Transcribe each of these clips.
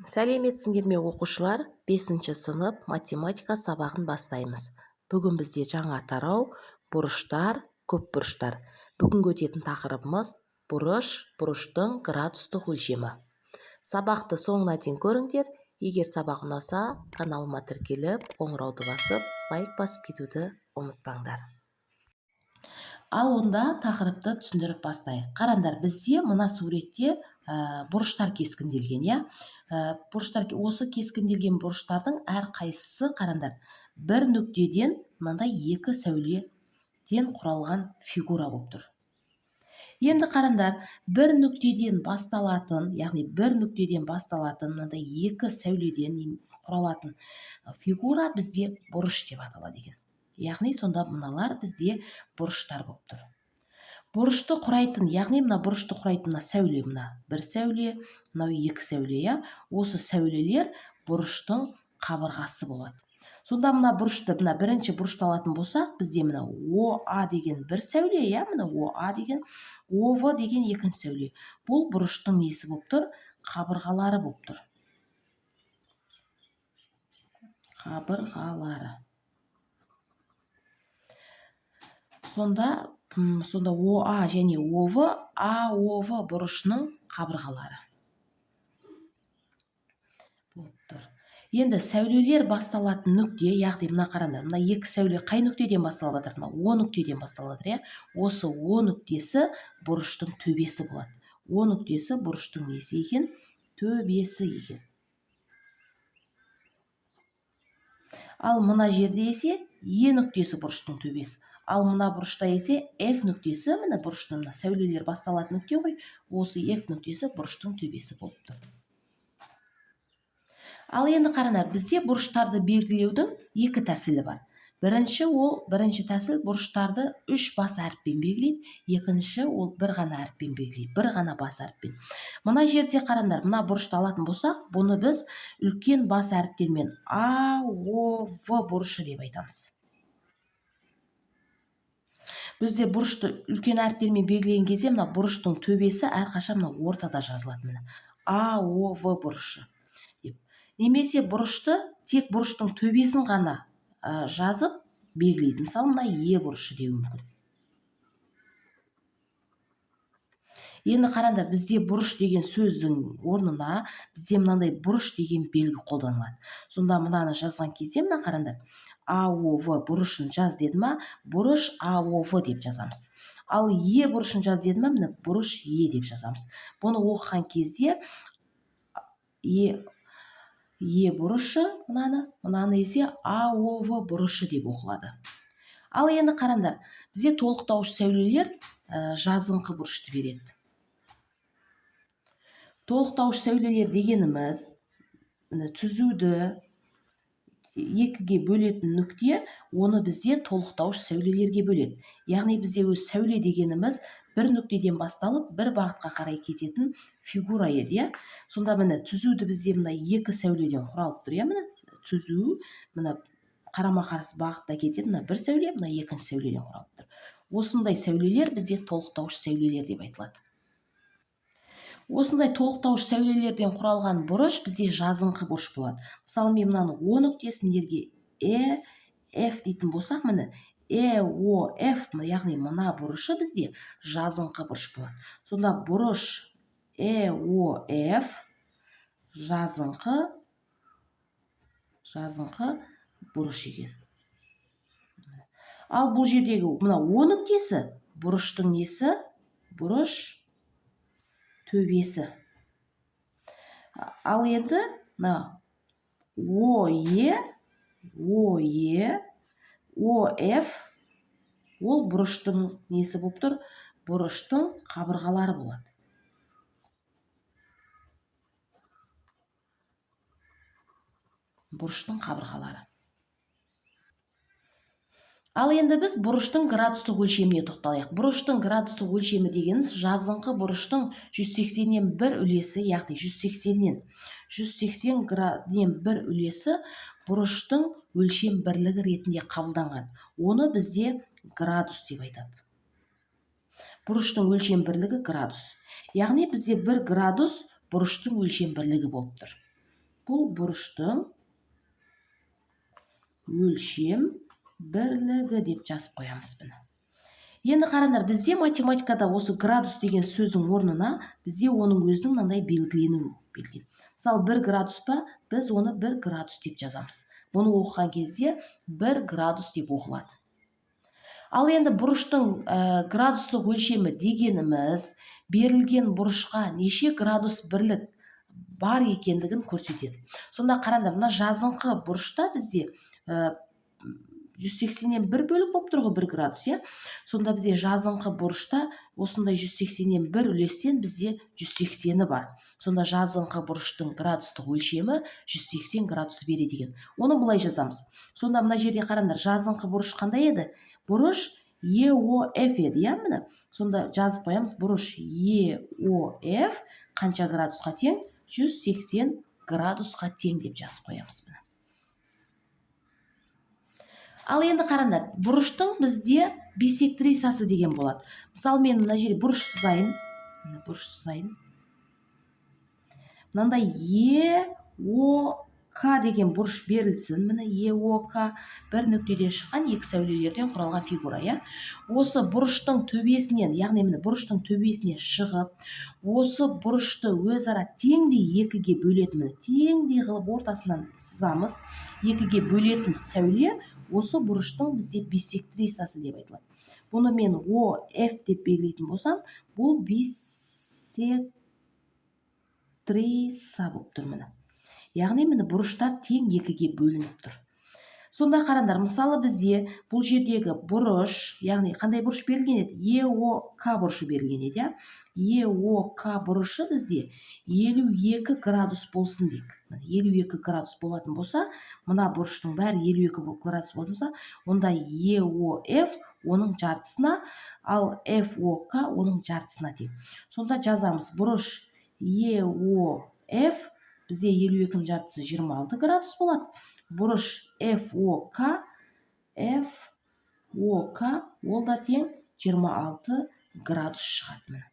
Сәлеметсіңдер ме, оқушылар? 5 сынып математика сабағын бастаймыз. Бүгін бізде жаңа тарау бұрыштар, көпбұрыштар. Бүгінгі өтетін тақырыбымыз бұрыш, бұрыштың градустық өлшемі. Сабақты соңына дейін көріңдер. Егер сабақ ұнаса, каналыма тіркеліп, қоңырауды басып, лайк басып кетуді ұмытпаңдар. Ал онда тақырыпты түсіндіріп бастайық. Қараңдар, бізде мына суретте бұрыштар кескінделген, иә? Бұрыштар, осы кескінделген бұрыштардың әрқайсысы, қараңдар, бір нүктеден мынандай екі сәуледен құралған фигура болып тұр. Енді қараңдар, бір нүктеден басталатын, яғни бір нүктеден басталатын мынандай екі сәуледен құралатын фигура бізде бұрыш деп аталады екен. Яғни сонда мыналар бізде бұрыштар болып тұр. Бұрышты құрайтын, яғни мына бұрышты құрайтын мына сәуле, мына бір сәуле, мынау екі сәуле, иә? Осы сәулелер бұрыштың қабырғасы болады. Сонда мына бұрышты, мына бірінші бұрышты алатын болсақ, бізде мына ОА деген бір сәуле, иә, мына ОА деген, ОВ деген екінші сәуле. Бұл бұрыштың несі болып тұр? Қабырғалары болып тұр. Қабырғалары. Сонда ОА және ОВ, АОВ бұрышының қабырғалары болып тұр. Енді сәулелер басталатын нүкте, яғни мына қараңдар, мына екі сәуле қай нүктеден басталып жатыр? Мына О нүктеден басталып жатыр, иә? Осы О нүктесі бұрыштың төбесі болады. О нүктесі бұрыштың несі екен? Төбесі екен. Ал мына жерде есе Е нүктесі бұрыштың төбесі. Ал мына бұрышта есе F нүктесі, міне бұрыштың мына сәулелер басталатын нүкте ғой, осы F нүктесі бұрыштың төбесі болып тұр. Ал енді қараңдар, бізде бұрыштарды белгілеудің екі тәсілі бар. Бірінші тәсіл бұрыштарды үш бас әріппен белгілейді, екінші ол бір ғана әріппен белгілейді, бір ғана бас әріппен. Мына жерде қараңдар, мына бұрышты алатын болсақ, бұны біз үлкен бас әріптермен А, О, В бұрышы деп айтамыз. Бізде бұрышты үлкен әріптермен белгілеген кезде мына бұрыштың төбесі әрқашан мына ортада жазылады, міне А, О, В бұрышы деп. Немесе бұрышты тек бұрыштың төбесін ғана жазып белгілейді. Мысалы, мына Е бұрышы деуі мүмкін. Енді қараңдар, бізде бұрыш деген сөздің орнына бізде мынандай бұрыш деген белгі қолданылады. Сонда мынаны жазған кезде мына қараңдар, А, О, В бұрышын жаз деді ма, бұрыш А, О, В деп жазамыз. Ал Е бұрышын жаз деді ма, міне бұрыш Е деп жазамыз. Бұны оқыған кезде Е бұрышы мынаны есе А, О, В бұрышы деп оқылады. Ал енді қараңдар, бізде толықтауыш сәулелер жазыңқы бұрышты береді. Толықтауыш сәулелер дегеніміз, міне түзуді екіге бөлетін нүкте, оны бізде толықтауыш сәулелерге бөледі. Яғни бізде өз сәуле дегеніміз бір нүктеден басталып, бір бағытқа қарай кететін фигура еді, иә? Сонда міне түзуді бізде мына екі сәуледен құралып тұр, иә? Міне түзу, мына қарама-қарсы бағытта кетеді, мына бір сәуле, мына екінші сәуледен құралып тұр. Осындай сәулелер бізде толықтауыш сәулелер деп айтылады. Осындай толықтауыш сәулелерден құралған бұрыш бізде жазыңқы бұрыш болады. Мысалы, мен мынаны О нүктесін жерге Е, Ф дейтін болсақ, міне Е, О, Ф, яғни мына бұрышы бізде жазыңқы бұрыш болады. Сонда бұрыш Е, О, Ф жазыңқы бұрыш екен. Ал бұл жердегі мына О нүктесі бұрыштың несі? Бұрыш төбесі. Ал енді мына О, Е, О, Е, О, Ф ол бұрыштың несі болып тұр? Бұрыштың қабырғалары болады. Бұрыштың қабырғалары. Ал енді біз бұрыштың градустық өлшеміне тоқталайық. Бұрыштың градустық өлшемі дегеніміз жазыңқы бұрыштың жүз сексеннен бір үлесі, яғни жүз сексеннен, жүз сексен градустен бір үлесі бұрыштың өлшем бірлігі ретінде қабылданған. Оны бізде градус деп айтады. Бұрыштың өлшем бірлігі градус. Яғни бізде 1 градус бұрыштың өлшем бірлігі болып тұр. Бұл бұрыштың өлшем бірлігі деп жазып қоямыз. Міне, енді қараңдар, бізде математикада осы градус деген сөздің орнына бізде оның өзінің мынандай белгіленуі белгіленеді. Мысалы, 1 градус па, біз оны 1 градус деп жазамыз. Бұны оқыған кезде 1 градус деп оқылады. Ал енді бұрыштың градустық өлшемі дегеніміз берілген бұрышқа неше градус бірлік бар екендігін көрсетеді. Сонда қараңдар, мына жазыңқы бұрышта бізде 180-нен бір бөлік болып тұр ғой 1 градус, иә. Сонда бізде жазыңқы бұрышта осындай 180-нен бір үлестен бізде 180-і бар. Сонда жазыңқы бұрыштың градустық өлшемі 180 градусты береді екен. Оны былай жазамыз. Сонда мына жерде қараңдар, жазыңқы бұрыш қандай еді? Бұрыш ЕОФ еді, иә. Міне, сонда жазып қоямыз: бұрыш ЕОФ қанша градусқа тең? 180 градусқа тең деп жазып қоямыз. Міне, ал енді қараңдар, бұрыштың бізде бисектрисасы деген болады. Мысалы, мен мына жерде бұрыш сызайын. Міне, бұрыш сызайын. Мынандай ЕОК деген бұрыш берілсін. Міне, ЕОК бір нүктеден шыққан екі сәулелерден құралған фигура, иә. Осы бұрыштың төбесінен, яғни міне, бұрыштың төбесінен шығып, осы бұрышты өзара теңдей екіге бөлетін, міне, теңдей қылып ортасынан сызамыз. Екіге бөлетін сәуле осы бұрыштың бізде бисектрисасы деп айтылады. Бұны мен ОФ деп белгілейтін болсам, бұл бисектриса болып тұр. Міне, яғни міне, бұрыштар тең екіге бөлініп тұр. Сонда қараңдар, мысалы, бізде бұл жердегі бұрыш, яғни қандай бұрыш берілген еді? ЕОК бұрышы берілген еді, иә. ЕОК бұрышы бізде 52 градус болсын дейік. 52 градус болатын болса, мына бұрыштың бәрі 52 градус болатын болса, онда ЕОФ оның жартысына, ал ФОК оның жартысына тең. Сонда жазамыз: бұрыш ЕОФ бізде 52-нің жартысы 26 градус болады. Бұрыш ФОК ол да тең 26 градус шығады. Міне,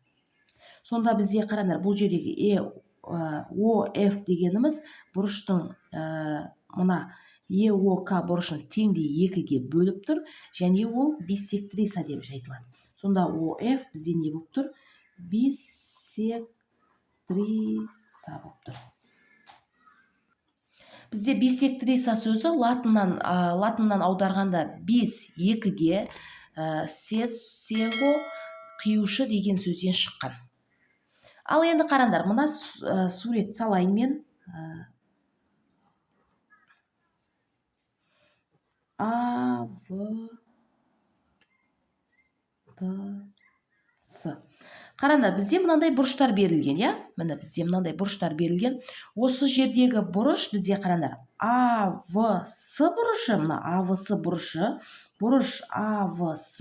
сонда бізде қараңдар, бұл жердегі ОФ дегеніміз бұрыштың мына ЕОК бұрышын теңдей екіге бөліп тұр және ол бисектриса деп айтылады. Сонда ОФ бізде не болып тұр? Бисектриса болып тұр. Бізде бисектриса сөзі латыннан аударғанда бис екіге, сего қиюшы деген сөзден шыққан. Ал енді қараңдар, мына сурет салайын мен. А, В, Д, С. Қараңдар, бізде мынандай бұрыштар берілген, иә. Міне, бізде мынандай бұрыштар берілген. Осы жердегі бұрыш бізде, қараңдар, А, В, С бұрышы. Мына А, В, С бұрышы, бұрыш А, В, С,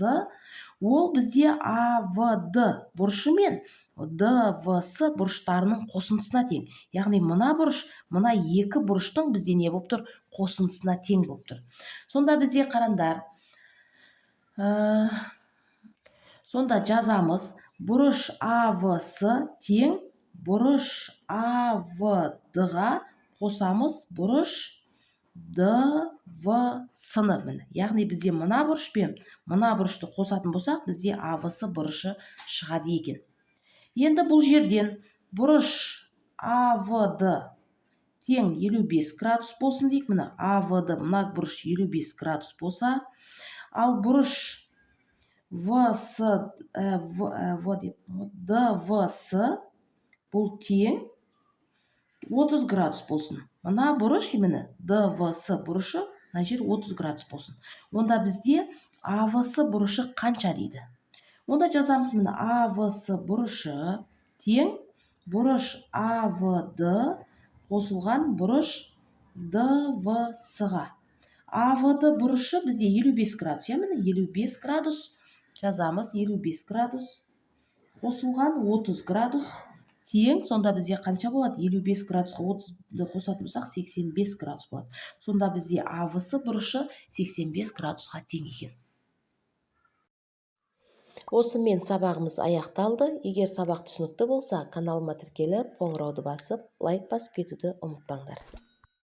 ол бізде А, В, Д бұрышы мен Д, В, С бұрыштарының қосындысына тең. Яғни мына бұрыш мына екі бұрыштың бізде не болып тұр? Қосындысына тең болып тұр. Сонда бізде қараңдар, сонда жазамыз: бұрыш АВС тең бұрыш АВД-ға қосамыз бұрыш ДВС-ны. Міне, яғни бізде мына бұрыш пен мына бұрышты қосатын болсақ, бізде АВС бұрышы шығады екен. Енді бұл жерден бұрыш АВД тең 55 градус болсын дейік. Міне, АВД, мына бұрыш 55 градус болса, ал бұрыш ВС, В, В деп, ДВС бұл тең 30 градус болсын. Мына бұрыш, міне, ДВС бұрышы мына жер 30 градус болсын. Онда бізде АВС бұрышы қанша дейді? Онда жазамыз: міне, АВС бұрышы тең бұрыш АВД қосылған бұрыш ДВС-ға. АВД бұрышы бізде 55 градус, иә. Міне, 55 градус жазамыз. 55 градус қосылған 30 градус тең. Сонда бізде қанша болады? 55 градусқа 30-ды қосатын болсақ, 85 градус болады. Сонда бізде АВС бұрышы 85 градусқа тең екен. Осымен сабағымыз аяқталды. Егер сабақ түсінікті болса, каналыма тіркеліп, қоңырауды басып, лайк басып кетуді ұмытпаңдар.